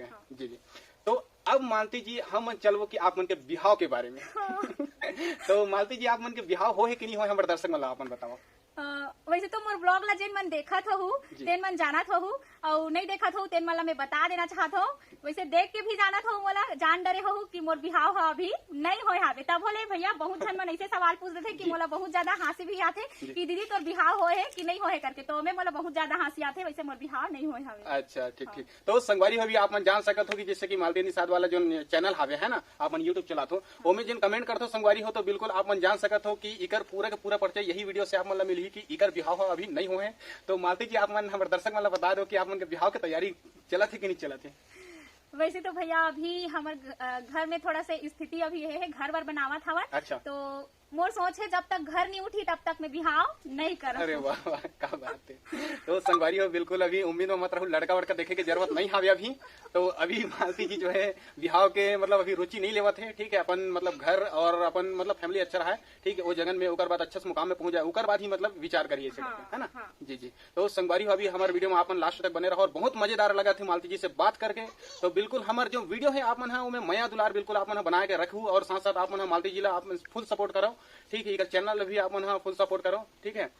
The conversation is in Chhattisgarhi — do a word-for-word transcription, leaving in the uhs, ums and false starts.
जी जी। तो अब मालती जी, हम मन चलबो कि आप मन के बिहाव के बारे में। तो मालती जी, आप मन के बिहाव होहे कि नहीं होहे, हमर दर्शक मन ला अपन बताओ। अ, वैसे तो मोर vlog ला जेन मन देखत होहू, जी। तेन मन जानत होहू, अउ नहीं देखत होहू, तेन मन ला मैं बता देना चाहत हूँ। वैसे देख के भी जानत होहू, मोला जान डरे होहू कि मोर बिहाव ह अभी नहीं होए हावे। तब होले भैया, बहुत झन मन ऐसे सवाल पूछ देथे कि मोला बहुत ज्यादा हंसी भी आथे कि दीदी, तोर बिहाव होए हे कि नहीं होए हे करके। तो ओमे मोला बहुत ज्यादा हंसी आथे, वैसे मोर बिहाव नहीं होए हावे। अच्छा, ठीक ठीक। तो संगवारी हो, अभी आप मन जान सकत हो कि जैसे कि मालती निषाद वाला जो चैनल हावे है ना, आप मन YouTube चलात हो, ओमे जिन कमेंट करत हो संगवारी हो, तो बिल्कुल आप मन जान सकत हो कि इकर पूरा के पूरा परिचय यही वीडियो से आप मन ला मिलही कि इकर बिहाव ह अभी नहीं होए हे। तो मालती जी, आप मन हमर दर्शक मन ला बता दो कि आप मन के बिहाव के तैयारी चलत हे कि नहीं चलत हे? वैसे तो भैया, अभी हमर घ-, अ, घर में थोड़ा से स्थिति अभी ये है, घर वर बनावत हवन। अच्छा। तो मोर सोच है, जब तक घर नहीं उठी, तब तक मैं बिहाव नहीं करत अरे हूँ। वाह वाह, क्या बात है। तो संगवारी हो, बिल्कुल अभी उम्मीद में मत रहू, लड़का वड़का देखे के जरूरत नहीं हावे अभी। तो अभी मालती जी जो है बिहाव के मतलब अभी रुचि नहीं लेवत है, ठीक है, अपन मतलब घर और अपन मतलब फैमिली अच्छा रहा है, ठीक है, वो जगन में ओकर बाद अच्छा से मुकाम में पहुंच जाए, ओकर बाद ही मतलब विचार करिए इसे, हाँ, है ना? हाँ। जी जी। तो संगवारी हो, अभी हमारे वीडियो में आप मन लास्ट तक बने रहो और बहुत मजेदार लगा थे मालती जी से बात करके। तो बिल्कुल हमार जो वीडियो है आप मन हा ओमे मया दुलार बिल्कुल आप मन हा बना के रखू और साथ साथ आप मन हा मालती जी ला आप मन फुल सपोर्ट करो, ठीक है, एकर चैनल भी आप मन हा फुल सपोर्ट करो, ठीक है।